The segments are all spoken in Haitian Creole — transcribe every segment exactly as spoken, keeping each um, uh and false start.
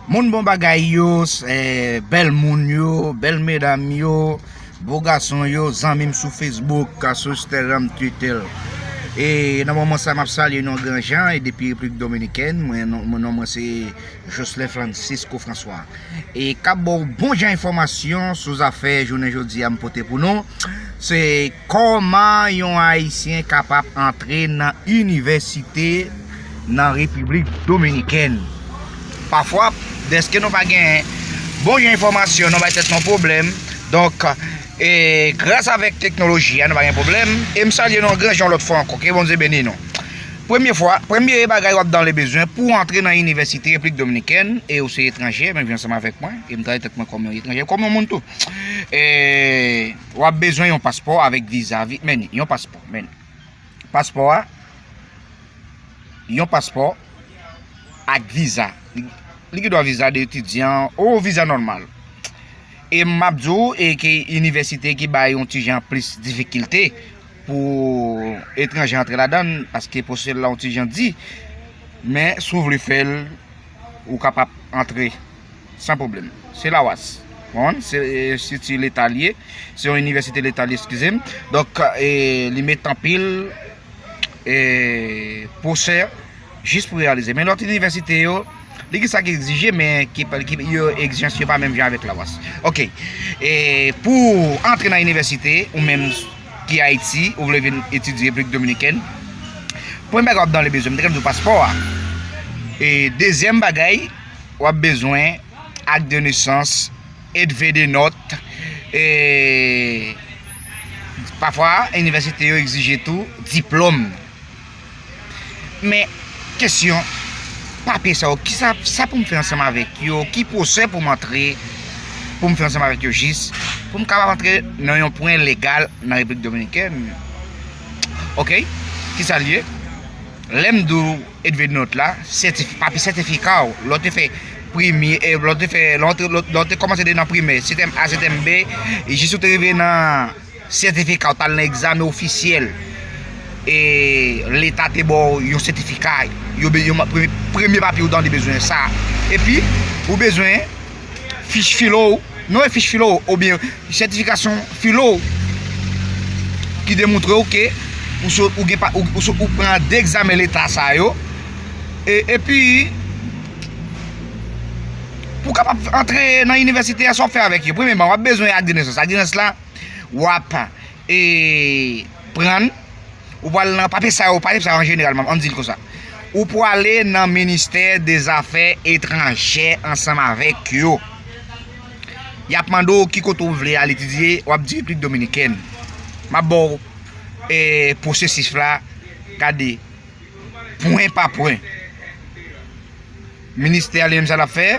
Moun bon bagay yo, eh, bèl moun yo, bèl medam yo, bo gason yo, zanmi m sou Facebook, sou Instagram, Twitter. E nan moman sa, m ap salye nou gran jan, e depi Repiblik Dominikèn, mwen, non, non mwen se Jocelyn Francisco François. E k ap ba w bon jan enfòmasyon sou zafè jounen jodi a m pote pou nou. Se kòman yon Ayisyen kapab antre nan inivèsite nan Repiblik Dominikèn. Pafwa, dèske nou pa gen bon jan enfòmasyon, nou bay tèt nou pwoblèm. Donk, e, gras avèk teknoloji a, nou pa gen pwoblèm. E m salye nou gran jan lòt fwa ankò. Ke Bondye beni nou. Premye fwa, premye bagay w ap dan le bezwen pou w antre nan inivèsite Repiblik Dominikèn, e ou se etranjè, menm jan ansanm avèk mwen, e m tande tèt mwen kòm yon etranjè, kòm yon moun tou. E w ap bezwen yon paspò avèk viza, vi-, men, yon paspò, men. Paspò a, yon paspò ak viza. Li, li gen dwa viza de etidyan ou viza nòmal. E m ap di w, e ke inivèsite ki bay yon ti jan plis difikilte pou etranje antre ladan, paske pwosè la yon ti jan di, men si w vle fè l, ou kapab antre san pwoblèm. Se Lawas. Bon, se, e, enstiti leta l ye. Se yon inivèsite leta l ye, eskize m. Donk, e, li met anpil, e, pwosè jis pou reyalize. Men lòt inivèsite yo, li gen sa ki egzije, men ki, ki, yo egzijans yo pa menm jan avèk Lawas. Oke. E pou antre nan inivèsite, ou menm ki Ayiti, ou vle vin etidye Repiblik Dominikèn, premye bagay w ap dan le bezwen, m te konn di w paspò a. E dezyèm bagay, w ap bezwen ak de nesans, et de nòt, e pafwa, inivèsite yo egzije tou diplòm. Men, kesyon, papye sa yo, kisa, sa pou m fè ansanm avèk yo? Ki pwosè pou m antre, pou m fè ansanm avèk yo jis, pou m kapab antre nan yon pwen legal nan Repiblik Dominikèn? Oke, kisa l ye? Lè m di w et de nòt la, sètif-, papye sètifika w, lè w te fè premye, e, lè w te fè, lè w te, lè w te kòmanse de nan primè, C T M A, C T M B, e jis ou te rive nan sètifika, ou t al nan egzamen ofisyèl, e leta te ba w yon sètifika, yo be-, yon ma-, premye, premye papye ou dan li bezwen sa. Epi, ou bezwen fich filo w, non e fich filo w, oubyen sètifikasyon filo w, ki demontre w ke ou so-, ou gen pa, ou, ou so-, ou pran de egzamen leta sa yo. E, epi, pou w kapab antre nan inivèsite a, sa w ap fè avèk yo? Premyèman, w ap bezwen ak de nesans. Ak de nesans la, w ap, e, pran, ou pral nan papye sa yo, papye sa yo an jeneralman, ann di l konsa. Ou prale nan ministè de zafè etranjè ansanm avèk yo. Y ap mande w ki kote w vle al etidye, w ap di Repiblik Dominikèn. M ap ba w, e, pwosesis la, gade, pwen pa pwen. Ministè a li menm sa l ap fè,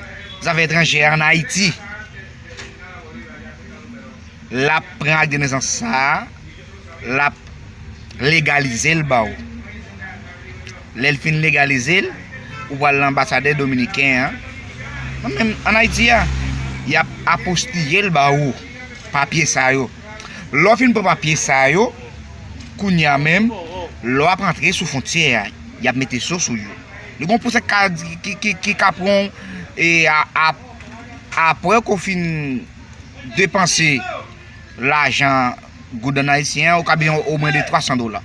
zafè etranjè an Ayiti. L ap pran ak de nesans sa a, l ap legalize l ba w. Lè l fin legalize l, ou pral nan anbasadè dominiken an. Nan menm an Ayiti a, y ap apostiye l ba ou, papye sa yo. Lè w fin pran papye sa yo, kounye a menm, lè w ap antre sou fwontyè a, y ap mete so sou yo. Li gon pwosè k ka, ki, ki, ki ka pran w, e a, a, apre ke w fin depanse lajan goud an ayisyen an, ou ka bezwen omwen de twa san dola.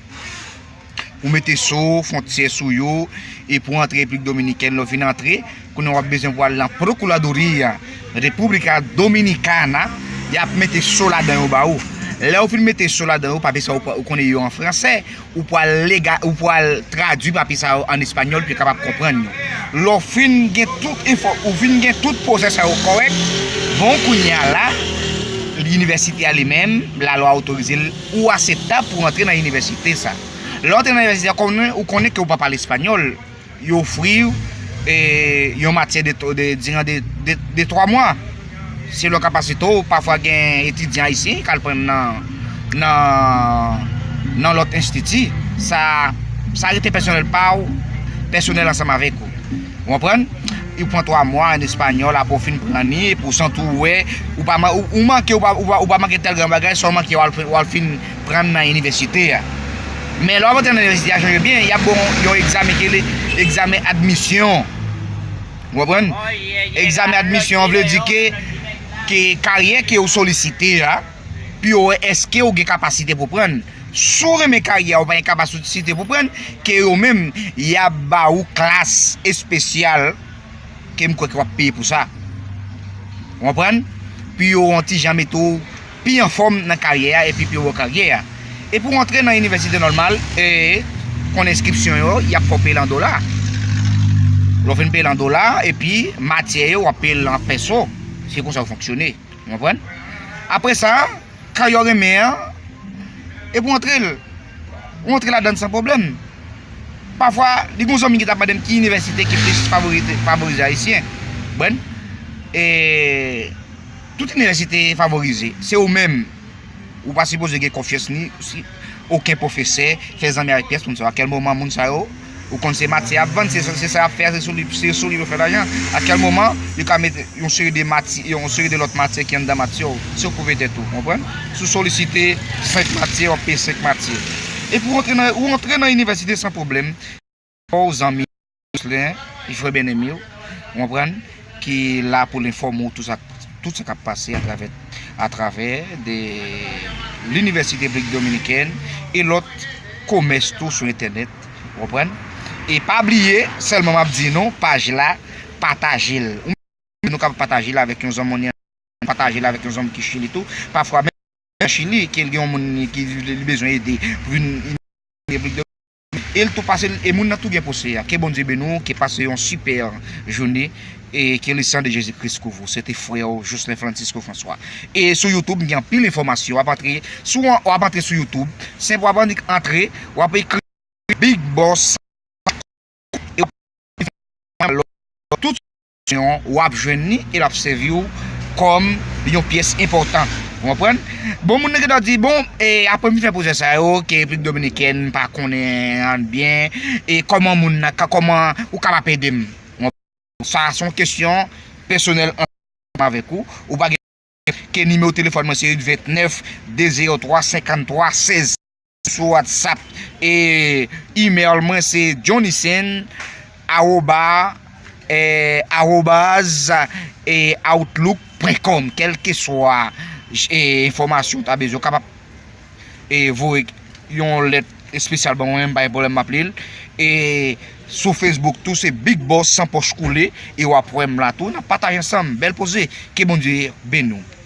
Ou mete so, fwontyè sou yo, e pou antre Repiblik Dominikèn, lè w fin antre, kounye a w ap bezwen pou al nan Procuraduria República Dominicana, y ap mete so ladan yo ba ou. Lè w fin mete so ladan yo, papye sa ou, ou konnen yo an fransè, ou pral lega-, ou pral tradui papye sa yo an espanyòl pou yo kapab konprann yo. Lè w fin gen tout enfo-, ou fin gen tout pwosè sa yo kòrèk, bon, kounye a la, inivèsite a li menm, lalwa otorize l, ou aseptab pou w antre nan inivèsite sa. Lè w antre nan inivèsite a, konnen, ou konnen ke ou pa pale espanyòl, yo ofri w, e, yon matyè de, de, diran de, de, de twa mwa. Selon kapasite w, pafwa gen etidyan ayisyen k al pran nan, nan, nan lòt enstiti. Sa, sa rete pèsonèl pa w, pèsonèl ansanm avèk ou. Ou konprann? Ou pran twa mwa an espanyòl, apre w fin pran li, epi w santi w wè, ou pa man-, ou, ou manke, ou pa, ou pa, ou pa manke tèl gran bagay, sa w manke, w al, w al fin pran nan inivèsite a. Men lè w ap antre nan inivèsite a, chonje byen, y ap ba w yon egzamen ki rele egzamen admisyon. Ou konprann? Egzamen admisyon an vle di ke, ke karyè ke ou solisite a, pou yo wè èske ou gen kapasite pou pran. Si w renmen karyè a, ou pa gen kapasite pou pran, ke yo menm, y ap ba ou klas espesyal, ke m kwè ke w ap peye pou sa. Ou konprann? Pou yo yon ti jan mete w pi anfòm nan karyè a epi pi wo karyè a. Epi w antre nan inivèsite nòmal, e, konn enskripsyon yo, y ap fè w peye l an dola. Lè w fin peye l an dola, epi matyè yo, w ap peye l an pèso. Se konsa yo fonksyone. Ou konprann? Apre sa, karyè w renmen an, epi w antre l. Ou antre ladan l san pwoblèm. Pafwa, li gon zanmi ki t ap mande m ki inivèsite ki plis favorize, favorize Ayisyen. Bon, e, tout inivèsite favorize. Se ou menm. Ou pa sipoze gen konfyans ni si okenn pwofesè, fè zanmi avèk pyès moun sa yo. A kèl moman moun sa yo, ou konn se matyè y ap vann, se, se sa y ap fè, se sou li, se sou li yo fè lajan. A kèl moman, yo ka mete yon seri de mati-, yon seri de lòt matyè ki anndan matyè w. Se w k pwouve tèt ou, konprann? Si w solisite senk matyè, w ap peye senk matyè. Epi w antre nan, ou antre nan inivèsite san pwoblèm. Ou zanmi Jocelyn, frè byeneme w, ou konprann, ki la pou l enfòme w tout sa, tout sa k ap pase atravè, atravè de linivèsite Repiblik Dominikèn e lòt komès tou sou entènèt, ou konprann. E pa bliye, sèlman m ap di nou, paj la, pataje l. Ou menm nou kapab pataje l avèk yon zanmi, pataje l avèk yon zanmi ki Chili tou. Pafwa, menm Chili, ke l gen yon moun ki li bezwen ede pou vin Repiblik Dominikèn. E l tou pase l, e moun nan tou gen pwosè a. Ke Bondye beni w, ke pase yon sipè jounen, e ke le sang de Jésus-Christ couvre w. Se te frè w, Jocelyn Francisco François. E sou YouTube, m gen anpil enfòmasyon. W ap antre, si w, w ap antre sou YouTube, senp w ap annik antre, w ap ekri Big Boss. E w ap tout w ap jwenn li e l ap sèvi w kòm yon pyès enpòtan. Ou konprann? Bon, moun nan gentan di, bon, e apre m fin fè pwojè sa yo, ke Repiblik Dominikèn, m pa konnen ann byen, e kòman moun nan ka, kòman ou kapab ede m? Ou konprann? Sa se yon kesyon pèsonèl ant mwen avèk ou. Ou pa gen ke nimewo telefòn mwen se vennèf, de zewo twa, senkanntwa, sèz. Sou WhatsApp. E email mwen se johnnysen awoba, e, arobaz, e, outlook pwen kòm. Kèlkeswa, e, enfòmasyon w ta bezwen, w kapab, e, voye yon lèt espesyal ban mwen, m pa gen pwoblèm, m ap li l. E sou Facebook tou, se Big Boss San Pòch Koule, e w ap wè m la tou. N ap pataje ansanm. Bèl poze. Ke Bondye beni w.